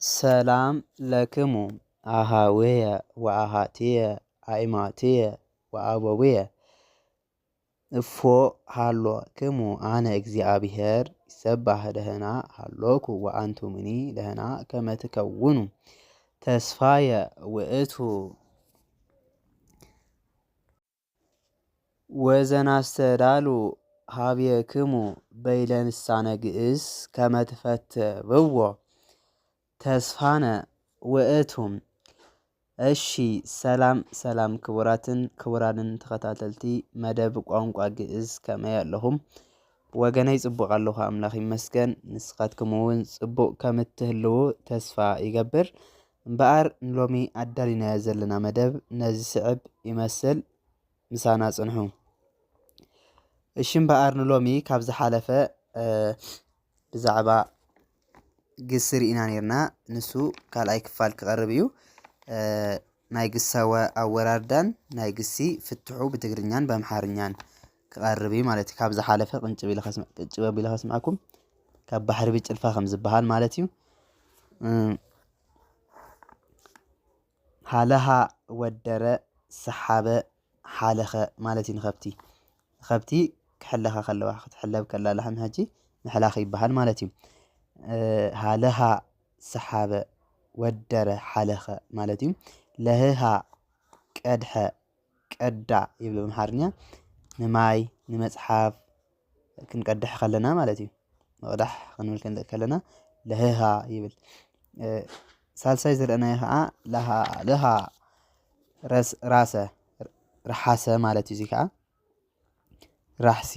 ሰላም ለክሙ ኣሃውየ ወኣሃትየ ኣኢማትየ ወኣበውየ። እፎ ሃሎክሙ ኣነ እግዚኣብሔር ይሰባህ ደህና ሃሎኩ ወኣንቱምኒ ደህና ከመ ትከውኑ ተስፋየ ውእቱ። ወዘናስተዳሉ ሃብየክሙ በይለ ልሳነ ግእዝ ከመ ትፈተብዎ ተስፋነ ውእቱ። እሺ፣ ሰላም ሰላም ክቡራትን ክቡራንን ተኸታተልቲ መደብ ቋንቋ ግእዝ፣ ከመይ ኣለኹም? ወገነይ ጽቡቕ ኣለኹ፣ ኣምላኽ ይመስገን። ንስኻትኩም እውን ጽቡቕ ከም እትህልዉ ተስፋ ይገብር። እምበኣር ንሎሚ ኣዳሊናዮ ዘለና መደብ ነዚ ስዕብ ይመስል። ምሳና ጽንሑ። እሺ እምበኣር ንሎሚ ካብ ዝሓለፈ ብዛዕባ ግሲ ርኢና ነርና። ንሱ ካልኣይ ክፋል ክቐርብ እዩ። ናይ ግሳዊ ኣወራርዳን ናይ ግሲ ፍትሑ ብትግርኛን ብኣምሓርኛን ክቐርብ እዩ ማለት እዩ። ካብ ዝሓለፈ ቅንጭብ ኣቢለ ከስምዓኩም፣ ካብ ባሕሪ ብጭልፋ ከም ዝበሃል ማለት እዩ። ሃለሃ ወደረ ሰሓበ ሓለኸ ማለት እዩ ንኸብቲ። ንኸብቲ ክሕለኻ ከለዋ፣ ክትሕለብ ከላ ላሕሚ ሕጂ ምሕላኽ ይበሃል ማለት እዩ። ሃለሃ ሰሓበ ወደረ ሓለኸ ማለት እዩ። ለህሃ ቀድሐ ቀዳ ይብል ብኣምሓርኛ። ንማይ ንመጽሓፍ ክንቀድሕ ከለና ማለት እዩ። ምቕዳሕ ክንብል ከለና ለህሃ ይብል። ሳልሳይ ዝረአናዮ ከዓ ለሃ ራሰ ርሓሰ ማለት እዩ። እዚ ከዓ ራሕሲ።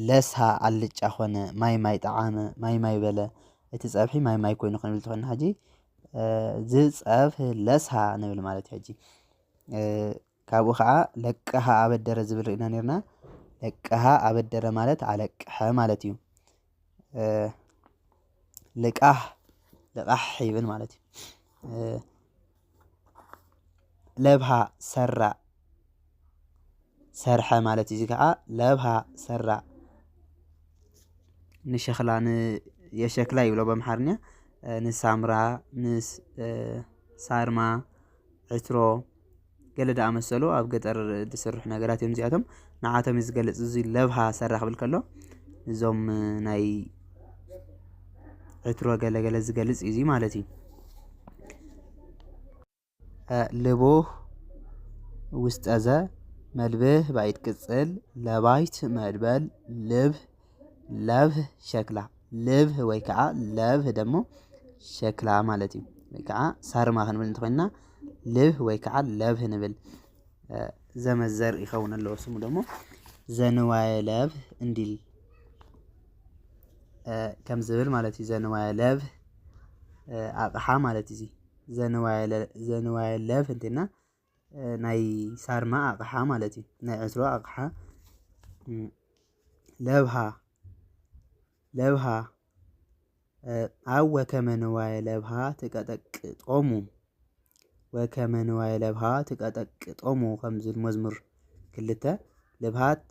ለስሃ ኣልጫ ኮነ፣ ማይ ማይ ጠዓመ፣ ማይ ማይ በለ። እቲ ጸብሒ ማይ ማይ ኮይኑ ክንብል ትኾንና። ሕጂ እዚ ጸብሒ ለስሃ ንብል ማለት እዩ። ሕጂ ካብኡ ከዓ ለቀሃ ኣበደረ ዝብል ርኢና ነርና። ለቀሃ ኣበደረ ማለት ኣለቀሐ ማለት እዩ። ልቃህ ልቃሕ ይብል ማለት እዩ። ለብሃ ሰራ ሰርሐ ማለት እዩ። እዚ ከዓ ለብሃ ሰራ ንሸኽላ የሸክላ ይብሎ በምሓርኛ። ንሳምራ ንሳርማ ዕትሮ ገለ ዝኣመሰሉ ኣብ ገጠር ዝስርሑ ነገራት እዮም እዚኣቶም። ንዓቶም እዩ ዝገልፅ እዚ ለብሃ ሰራ ክብል ከሎ እዞም ናይ ዕትሮ ገለገለ ዝገልፅ እዩ እዚ ማለት እዩ። ልቡህ ውስጠዘ መልብህ ባይድ ቅጽል ለባይት መድበል ልብህ ለብህ ሸክላ። ልብህ ወይ ከዓ ለብህ ደግሞ ሸክላ ማለት እዩ። ወይ ከዓ ሳርማ ክንብል እንተኮይንና ልብህ ወይ ከዓ ለብህ ንብል። ዘመዘር ይኸውን ኣለዎ። ስሙ ደግሞ ዘንዋየ ለብህ እንዲል ከም ዝብል ማለት እዩ። ዘንዋየ ለብህ ኣቕሓ ማለት እዩ። ዘንዋየ ለብህ እንትና ናይ ሳርማ ኣቕሓ ማለት እዩ። ናይ ዕትሮ ኣቕሓ። ለብሃ ለብሃ ኣብ ወከመ ንዋየ ለብሃ ትቀጠቅጦሙ ወከመ ንዋየ ለብሃ ትቀጠቅጦሙ ከም ዝብል መዝሙር ክልተ። ለብሃት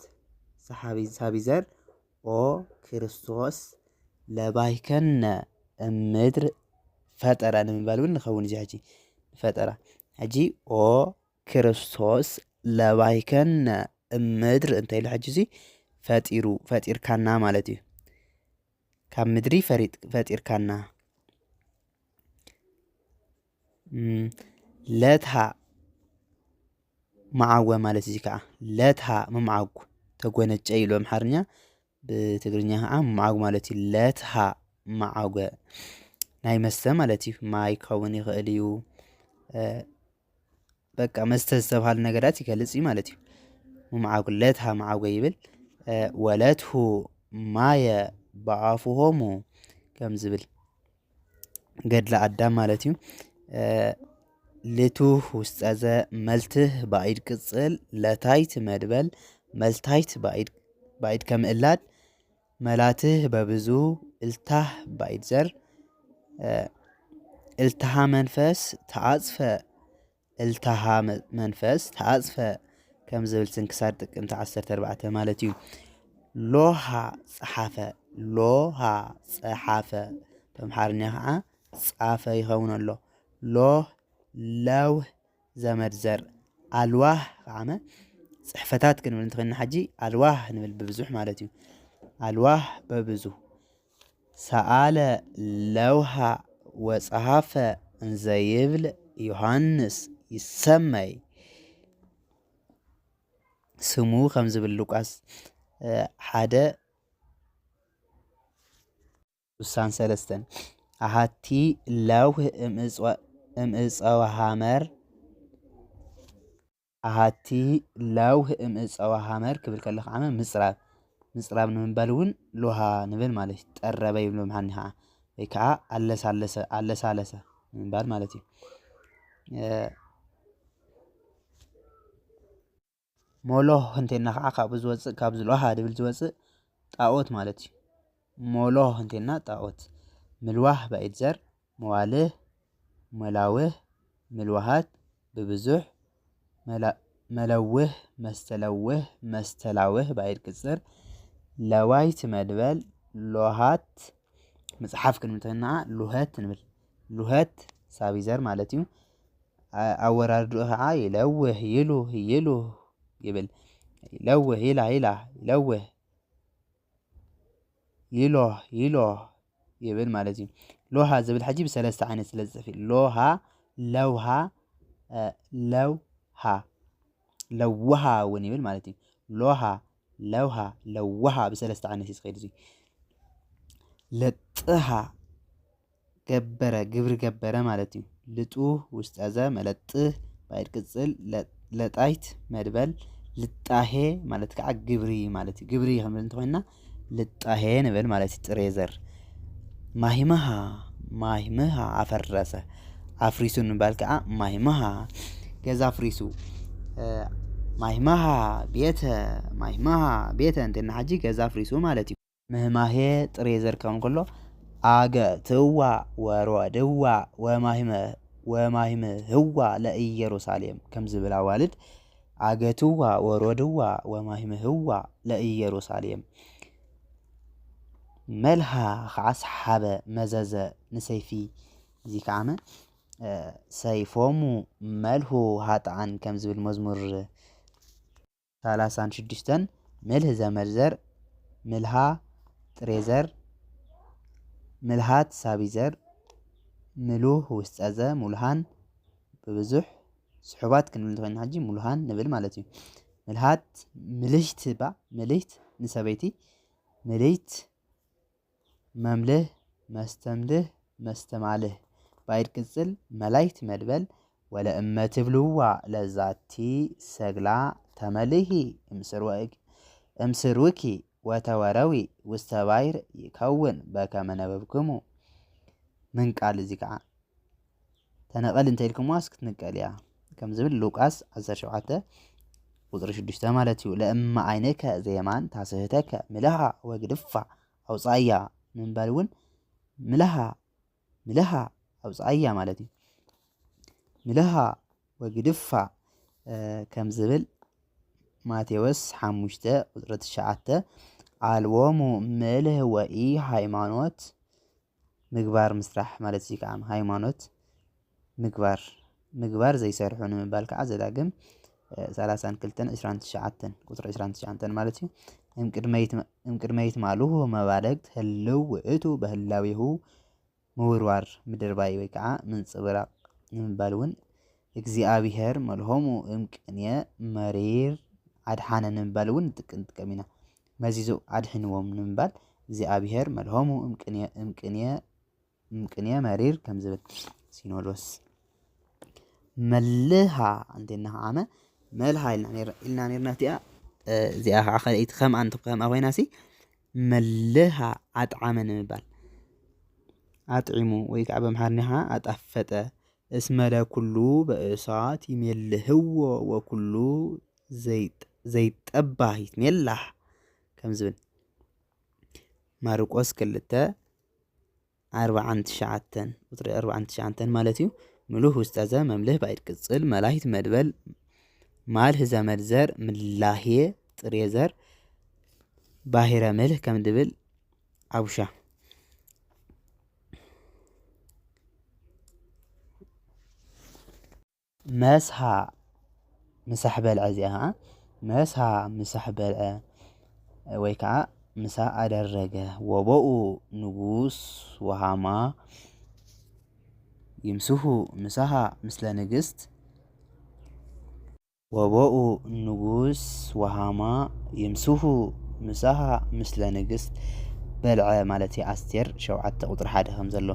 ሳቢዘር ኦ ክርስቶስ ለባይከነ እምድር ፈጠራ ንምባል እውን ንኸውን እዚ ሕጂ ፈጠራ። ሕጂ ኦ ክርስቶስ ለባይከነ እምድር እንተ ኢሉ ሕጂ እዚ ፈጢሩ ፈጢርካና ማለት እዩ። ካብ ምድሪ ፈጢርካና። ለትሃ መዓወ ማለት እዚ ከዓ ለትሃ ምምዓጉ ተጎነጨ ኢሉ ኣምሓርኛ። ብትግርኛ ከዓ ምምዓጉ ማለት እዩ። ለትሃ መዓጎ ናይ መስተ ማለት እዩ። ማይ ክኸውን ይኽእል እዩ። በቃ መስተ ዝተብሃሉ ነገራት ይገልጽ እዩ ማለት እዩ። ምምዓጉ ለትሃ መዓጎ ይብል። ወለትሁ ማየ ብኣፉሆሙ ከም ዝብል ገድለ ኣዳም ማለት እዩ። ልቱህ ውስጠዘ መልትህ ባኢድ ቅጽል ለታይት መድበል መልታይት ባኢድ ከምእላድ መላትህ በብዙ እልታህ ባኢድ ዘር እልትሃ መንፈስ ተዓጽፈ እልትሃ መንፈስ ተዓጽፈ ከም ዝብል ስንክሳር ጥቅምቲ ዓሰርተ ኣርባዕተ ማለት እዩ። ሎሃ ጸሓፈ ሎሃ ጸሓፈ ብኣምሓርኛ ከዓ ጻፈ ይኸውን ኣሎ። ሎህ፣ ለውህ፣ ዘመድ ዘር። ኣልዋህ ከዓመ ጽሕፈታት ክንብል እንተኾይንና፣ ሕጂ ኣልዋህ ንብል ብብዙሕ ማለት እዩ። ኣልዋህ በብዙ። ሰኣለ ለውሃ ወጸሃፈ እንዘይብል ዮሃንስ ይሰመይ። ስሙ ከም ዝብል ሉቃስ ሓደ፣ ውሳን ሰለስተን። ኣሃቲ ለውህ እምእፀወ ሃመር፣ ኣሃቲ ለውህ እምእፀወ ሃመር ክብል ከሎ ከዓመ ምፅራብ፣ ምፅራብ ንምባል እውን ሎሃ ንብል ማለት እዩ። ጠረበ ይብሎ ምሓኒ ከዓ፣ ወይ ከዓ ኣለሳለሰ፣ ኣለሳለሰ ንምባል ማለት እዩ። ሞሎህ እንቴና ከዓ ካብኡ ዝወፅእ፣ ካብዚ ሎሃ ድብል ዝወፅእ ጣኦት ማለት እዩ። ሞሎህ እንቴና ጣኦት። ምልዋህ ባኢድ ዘር፣ መዋልህ፣ መላውህ፣ ምልዋሃት ብብዙሕ፣ መለውህ፣ መስተለውህ፣ መስተላውህ ባኢድ ቅፅር፣ ለዋይት መድበል፣ ሎሃት፣ መፅሓፍ ክንምተና ሉሀት ንብል። ሉሀት ሳቢዘር ማለት እዩ። ኣወራርድኡ ከዓ ይለውህ፣ ይሉህ፣ ይሉህ ይብል። ይለውህ፣ ይላ፣ ይላ፣ ይለውህ፣ ይሎህ፣ ይሎህ ይብል ማለት እዩ። ሎሃ ዝብል ሕጂ ብሰለስተ ዓይነት ስለ ዝፅሕፍ እዩ። ሎሃ፣ ለውሃ፣ ለውሃ፣ ለውሃ እውን ይብል ማለት እዩ። ሎሃ፣ ለውሃ፣ ለውሃ ብሰለስተ ዓይነት እዩ ዝኸይድ። እዚ ለጥሃ ገበረ፣ ግብሪ ገበረ ማለት እዩ። ልጡ ውስጠዘ መለጥህ ባይድ ቅጽል ለጣይት መድበል ልጣሄ ማለት ከዓ ግብሪ ማለት እዩ። ግብሪ ክንብል እንተኮይንና ልጣሄ ንብል ማለት እዩ። ጥሬ ዘር ማሂመሃ፣ ማሂመሃ ኣፈረሰ። ኣፍሪሱ ንምባል ከዓ ማሂመሃ ገዛ ኣፍሪሱ። ማሂመሃ ቤተ፣ ማሂመሃ ቤተ እንተና ሓጂ ገዛ ኣፍሪሱ ማለት እዩ። ምህማሄ ጥሬ ዘር ክኸውን ከሎ ኣገትዋ ወሮድዋ ወማሂመ፣ ወማሂምህዋ ለኢየሩሳሌም ከም ዝብል ኣዋልድ ኣገትዋ ወሮድዋ ወማሂምህዋ ለኢየሩሳሌም። መልሃ ከዓ ሰሓበ፣ መዘዘ ንሰይፊ። እዚ ከዓመ ሰይፎሙ መልሁ ሃጥኣን ከም ዝብል መዝሙር ሰላሳን ሽዱሽተን። ምልህ ዘመድ ዘር፣ ምልሃ ጥሬ ዘር፣ ምልሃት ሳቢ ዘር፣ ምሉህ ውስጠዘ ሙልሃን ብብዙሕ ስሑባት ክንብል እንተኮይና ሕጂ ሙሉሃን ንብል ማለት እዩ። ምልሃት ምልህት ባ፣ ምልህት ንሰበይቲ፣ ምልህት መምልህ፣ መስተምልህ፣ መስተማልህ። ባይድ ቅጽል መላይት መድበል ወለእመ ትብልዋ ለዛቲ ሰግላ ተመልሂ እምስር ወእግ-፣ እምስር ውኪ ወተወረዊ ውስተ ባይር ይከውን በከመ ነበብክሙ። ምን ቃል እዚ ከዓ ተነቐል እንተ ኢልኩምዋ እስክትንቀል እያ። ከም ዝብል ሉቃስ ዓሰርተ ሸውዓተ ቁፅሪ ሽዱሽተ ማለት እዩ። ለእመ ዓይንከ ዘየማን ታስህተከ ምልሃ ወግድፋ ኣውፃያ ንምባል እውን ምልሃ፣ ምልሃ ኣውፃያ ማለት እዩ። ምልሃ ወግድፋ ከም ዝብል ማቴዎስ ሓሙሽተ ቁፅሪ ትሽዓተ። ኣልቦሙ ምልህ ወኢ ሃይማኖት ምግባር ምስራሕ ማለት እዚ ከዓ ሃይማኖት ምግባር፣ ምግባር ዘይሰርሑ ንምባል ከዓ ዘዳግም ሰላሳን ክልተን ዕስራን ትሽዓተን ቁፅሪ ዕስራን ትሽዓተን ማለት እዩ። እምቅድመ ይትማልሁ መባለግት ህልው ውእቱ በህላዊሁ ምውርዋር ምድርባይ ወይ ከዓ ምንፅብራቕ ንምባል እውን እግዚኣብሔር መልሆሙ እምቅንየ መሪር ኣድሓነ ንምባል እውን ንጥቀ-፣ ንጥቀም ኢና። መዚዙ ኣድሕንዎም ንምባል እግዚኣብሔር መልሆሙ እምቅንየ፣ እምቅንየ፣ እምቅንየ መሪር ከም ዝብል ሲኖዶስ። መልሃ እንቴና ከዓመ መልሃ ኢልና ነር-፣ ኢልና ነርና እቲኣ፣ እዚኣ ከዓ ካልኣይቲ ከምኣ እንተ-፣ ከምኣ ኮይና ሲ መልሃ ኣጥዓመ ንምባል። ኣጥዒሙ ወይ ከዓ በምሓርኛ ከዓ ኣጣፈጠ። እስመ ለኩሉ በእሳት ይሜልህዎ ወኩሉ ዘይጠባህ ይትሜላህ ከም ዝብል ማርቆስ ክልተ ኣርባዓን ትሽዓተን፣ ቁፅሪ ኣርባዓን ትሽዓተን ማለት እዩ። ምሉህ ውስጠዘ መምልህ ባይድ ቅፅል መላይት መድበል ማልህ ዘመድ ዘር ምላሄ ጥሬ ዘር ባሂረ ምልህ ከም ድብል ኣቡሻ። መስሃ ምሳሕ በልዐ፣ እዚኣ ከዓ መስሃ ምሳሕ በልዐ ወይ ከዓ ምሳ ኣደረገ። ወቦኡ ንጉስ ወሃማ ይምስሁ ምሳሃ ምስለ ንግስት። ወቦኡ ንጉስ ወሃማ ይምስሁ ምሳሃ ምስለ ንግስት በልዐ ማለት እዩ። ኣስቴር ሸውዓተ ቁፅሪ ሓደ ከም ዘሎ።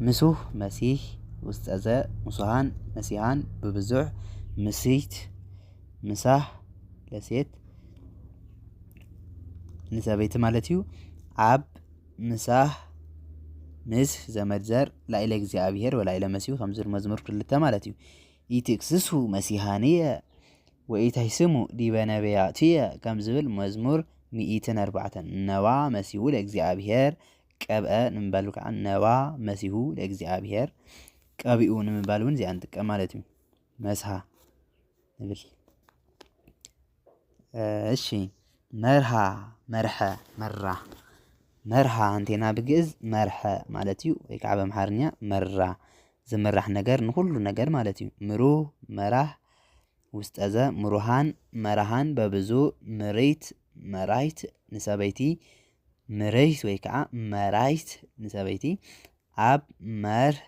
ምሱህ መሲህ ውስጠዘ ሙሱሃን መሲሃን ብብዙሕ ምስይት ምሳህ ለሴት ንሰበይቲ ማለት እዩ። ኣብ ምሳህ ምስ ዘመድ ዘር ላኢለ እግዚኣብሔር ወላኢለ መሲሁ ከም ዝብል መዝሙር ክልተ ማለት እዩ። ኢትክስሱ መሲሃንየ ወኢታይስሙ ዲበ ነቢያትየ ከም ዝብል መዝሙር ሚእትን ኣርባዕተን። ነዋ መሲሁ ለእግዚኣብሔር ቀብአ ንምባል ከዓ ነዋ መሲሁ ለእግዚኣብሔር ቀቢኡ ንምባል እውን እዚኣ ንጥቀም ማለት እዩ። መስሃ ንብል። እሺ፣ መርሃ፣ መርሐ፣ መራ። መርሃ እንቴና ብግእዝ መርሐ ማለት እዩ፣ ወይ ከዓ በምሓርኛ መራ። ዝምራሕ ነገር ንኹሉ ነገር ማለት እዩ። ምሩህ፣ መራህ፣ ውስጠዘ፣ ምሩሃን፣ መራሃን፣ በብዙ፣ ምርይት፣ መራይት፣ ንሰበይቲ፣ ምርይት ወይ ከዓ መራይት ንሰበይቲ፣ ኣብ መር-፣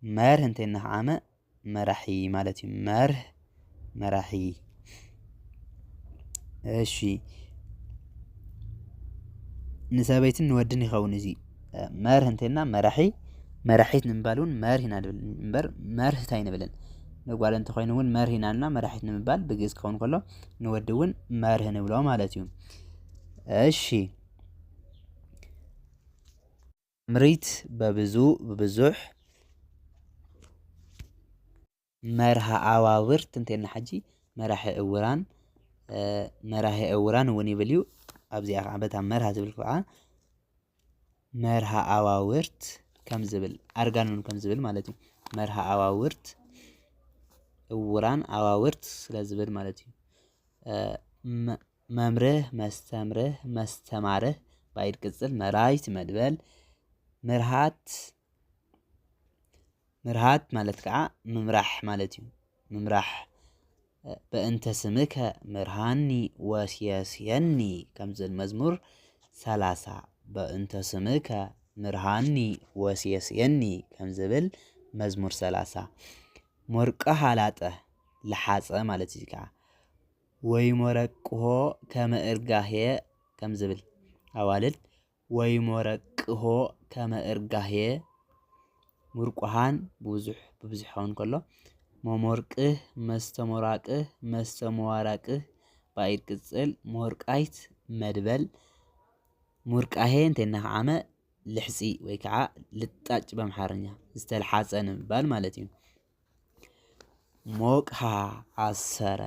መርህ እንተ እናኸዓመ መራሒ ማለት እዩ። መርህ፣ መራሒ። እሺ፣ ንሰበይትን ንወድን ይኸውን እዚ። መርህ እንተልና መራሒ፣ መራሒት ንምባል እውን መርህ ኢና ንብል እምበር መርህት ኣይንብልን። ንጓል እንተኾይኑ እውን መርህ ኢና ንብላ፣ መራሒት ንምባል ብግእዝ ክኸውን ከሎ ንወዲ እውን መርህ ንብሎ ማለት እዩ። እሺ፣ ምሪት በብዙ፣ ብብዙሕ፣ መርሃ ኣዋውርት እንተልና ሕጂ መራሒ እውራን፣ እ፣ መራሒ እውራን እውን ይብል እዩ። ኣብዚኣ ከዓ በታ መርሃ ዝብል ከዓ መርሃ ኣዋውርት ከም ዝብል፣ ኣርጋን እውን ከም ዝብል ማለት እዩ። መርሃ ኣዋውርት፣ እውራን፣ ኣዋውርት ስለ ዝብል ማለት እዩ። እ፣ መ-፣ መምርህ፣ መስተምርህ፣ መስተማርህ፣ ባይድ ቅጽል፣ መራይት፣ መድበል፣ ምርሃት፣ ምርሃት ማለት ከዓ ምምራሕ ማለት እዩ። ምምራሕ፣ በእንተ ስምከ ምርሃኒ ወስየስየኒ ከም ዝብል መዝሙር ሰላሳ፣ በእንተ ስምከ ምርሃኒ ወስየስየኒ ከም ዝብል መዝሙር ሰላሳ። ሞርቀሃ ላጠ፣ ለሓጸ ማለት እዩ ከዓ። ወይሞረቅሆ ከመ እርጋሄ ከም ዝብል ኣዋልድ፣ ወይሞረቅሆ ከመ እርጋሄ፣ ሙርቁሃን ብብዙሕ፣ ብብዙሕ ክኸውን ከሎ፣ መሞርቅህ፣ መስተሞራቅህ፣ መስተመዋራቅህ፣ ባኢድ ቅጽል፣ ሞርቃይት፣ መድበል፣ ሙርቃሄ እንተ እናኸዓመ ልሕጺ ወይ ከዓ ልጣጭ በምሓርኛ ዝተልሓጸ ንምባል ማለት እዩ። ሞቅሃ ኣሰረ፣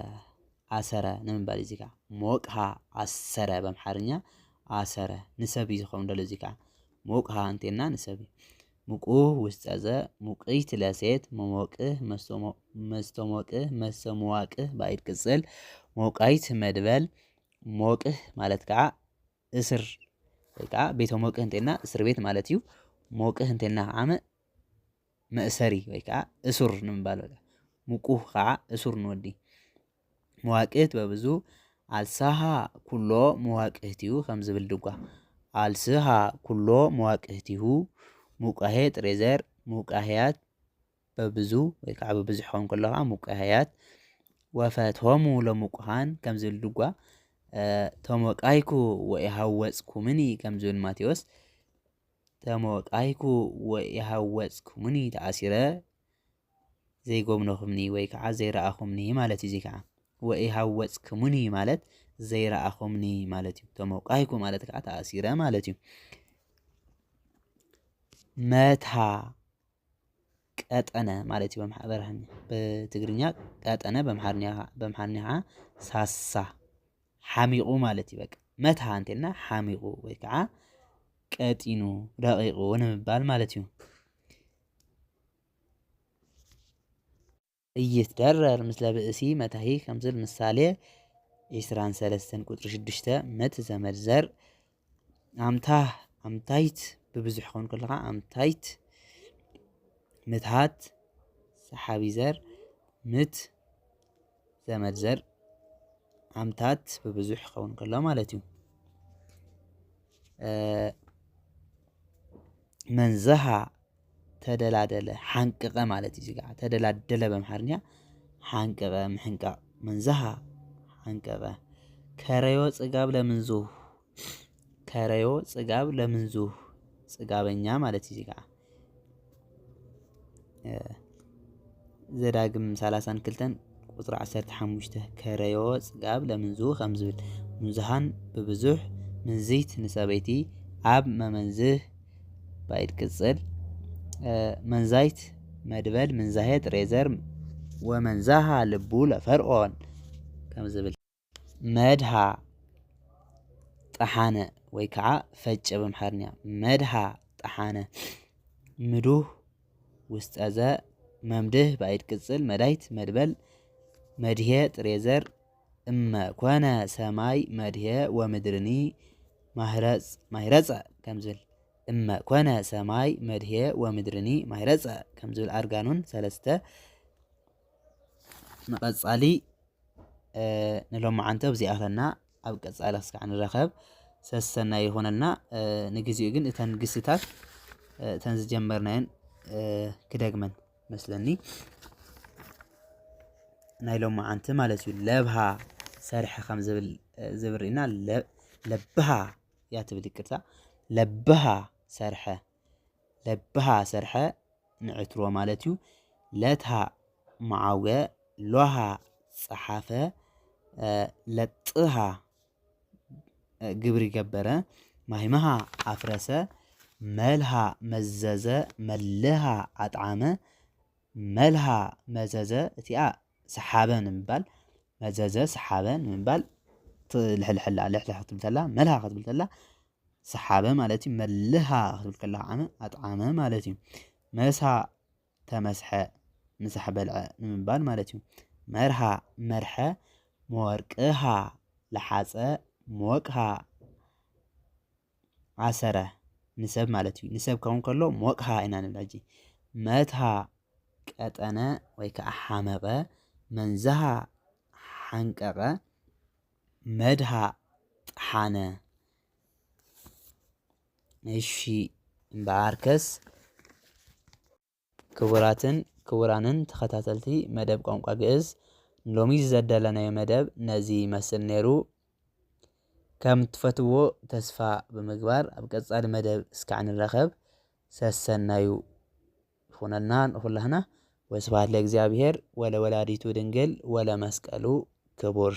ኣሰረ ንምባል እዩ እዚጋ። ሞቅሃ ኣሰረ በምሓርኛ ኣሰረ ንሰብ እዩ ዝኸውን ደሎ እዚጋ። ሞቅሃ እንቴና ንሰብ እዩ። ሙቁህ ውስጠዘ፣ ሙቅይት ለሴት፣ መሞቅህ፣ መስተሞ-፣ መስተሞቅህ፣ መስተመዋቅህ፣ ባኢድ ቅጽል፣ ሞቃይት መድበል፣ ሞቅህ ማለት ከዓ እስር ወይ ከዓ ቤተ ሞቅህ እንቴና እስር ቤት ማለት እዩ። ሞቅህ እንቴና ከዓ መ-፣ መእሰሪ ወይ ከዓ እሱር ንምባል፣ በቃ። ሙቁህ ከዓ እሱር ንወዲ። መዋቅህት በብዙ ኣልስሃ ኩሎ መዋቅህቲሁ ከም ዝብል ድጓ። ኣልስሃ ኩሎ መዋቅህቲሁ፣ ሙቃሄ ጥሬ ዘር፣ ሙቃሄያት በብዙ ወይ ከዓ በብዙሕ ክኸውን ከሎ ከዓ ሙቃሄያት። ወፈትሆሙ ለሙቁሃን ከም ዝብል ድጓ። እ፣ ተሞቃይኩ ወኢሃወፅኩምኒ ከም ዝብል ማቴዎስ። ተሞቃይኩ ወኢሃወፅኩምኒ፣ ተኣሲረ ዘይጎብነኹምኒ ወይ ከዓ ዘይረኣኹምኒ ማለት እዩ። እዚ ከዓ ወኢሃወፅኩምኒ ማለት ዘይረኣኹምኒ ማለት እዩ። ተሞቃይኩ ማለት ከዓ ተኣሲረ ማለት እዩ። መታ ቀጠነ ማለት እዩ። በምሓ-፣ በርሃኛ፣ ብትግርኛ ቀጠነ፣ በምሓርኛ፣ በምሓርኛ ከዓ ሳሳ፣ ሓሚቑ ማለት እዩ። በቃ መታ እንተልና ሓሚቑ ወይ ከዓ ቀጢኑ፣ ረቒቑ ንምባል ማለት እዩ። እይትደረር ምስለ ብእሲ መታሂ ከምዝብል ምሳሌ ዒስራን ሰለስተን ቁፅሪ ሽዱሽተ። ምት ዘመድ ዘር ኣምታህ፣ ኣምታይት ብብዙሕ ክኸውን ከለኻ ኣምታይት። ምትሃት ሰሓቢ ዘር ምት ዘመድ ዘር ዓምታት ብብዙሕ ክኸውን ከሎ ማለት እዩ። መንዘሃ ተደላደለ ሓንቀቐ ማለት እዩ። እዚጋ ተደላደለ በምሓርኛ ሓንቀቐ፣ ምሕንቃቕ። መንዘሃ ሓንቀቐ። ከረዮ ጽጋብ ለምንዙህ፣ ከረዮ ጽጋብ ለምንዙህ፣ ጽጋበኛ ማለት እዩ። እዚጋ ዘዳግም ሰላሳን ክልተን ቁጽሪ ዓሰርተ ሓሙሽተ፣ ከረዮ ጽጋብ ለምንዙህ ከም ዝብል፣ ምንዙሃን ብብዙሕ፣ ምንዝይት ንሰበይቲ፣ ኣብ መመንዝህ ባይድ ቅጽል፣ መንዛይት መድበል፣ ምንዛሄ ጥሬዘር፣ ወመንዛሃ ልቡ ለፈርዖን ከም ዝብል። መድሃ ጠሓነ ወይ ከዓ ፈጨ በምሓርኛ። መድሃ ጠሓነ ምዱህ ውስጠዘ መምድህ ባይድ ቅጽል መዳይት መድበል መድሄ ጥሬዘር እመ ኮነ ሰማይ መድሄ ወምድርኒ ማህረጽ-፣ ማይረጸ ከም ዝብል። እመ ኮነ ሰማይ መድሄ ወምድርኒ ማይረጸ ከም ዝብል ኣርጋኑን ሰለስተ። ንቐጻሊ ንሎማዓንቲ ኣብዚ ይኣኽለና። ኣብ ቀጻሊ ክስካዕ ንራኸብ። ሰሰናይ ይኾነልና። ንግዚኡ ግን እተን ግስታት እተን ዝጀመርናየን ክደግመን መስለኒ። ናይ ሎማዓንቲ ማለት እዩ። ለብሃ ሰርሐ ከም ዝብል ዝብል ርኢና ለ-፣ ለብሃ እያ ትብል፣ ይቅርታ። ለብሃ ሰርሐ፣ ለብሃ ሰርሐ ንዕትሮ ማለት እዩ። ለትሃ መዓወ፣ ሎሃ ጸሓፈ፣ ለጥሃ ግብሪ ገበረ፣ ማሂመሃ ኣፍረሰ፣ መልሃ መዘዘ፣ መልሃ ኣጥዓመ፣ መልሃ መዘዘ፣ እቲኣ ሰሓበ ንምባል፣ መዘዘ ሰሓበ ንምባል ትልሕልሐላ፣ ልሕልሕ ክትብል ተላ፣ መልሃ ክትብል ተላ ሰሓበ ማለት እዩ። መልሃ ክትብል ከላ ዓመ ኣጥዓመ ማለት እዩ። መስሃ ተመስሐ፣ ምሳሕ በልዐ ንምባል ማለት እዩ። መርሃ መርሐ፣ መወርቅሃ ለሓጸ፣ መወቅሃ ኣሰረ፣ ንሰብ ማለት እዩ። ንሰብ ከውን ከሎ ሞቅሃ ኢና ንብል። ሕጂ መትሃ ቀጠነ ወይ ከዓ ሓመቐ፣ መንዝሃ ሓንቀቐ፣ መድሃ ጠሓነ። እሺ እምበኣርከስ ክቡራትን ክቡራንን ተኸታተልቲ መደብ ቋንቋ ግእዝ፣ ሎሚ ዘዳለናዮ መደብ ነዚ ይመስል ነይሩ። ከም ትፈትዎ ተስፋ ብምግባር ኣብ ቀጻሊ መደብ እስካዕ ንራኸብ። ሰሰናዩ ይኹነልና ንኹላህና። ወስብሐት ለእግዚኣብሔር ወለወላዲቱ ድንግል ወለመስቀሉ ክቡር።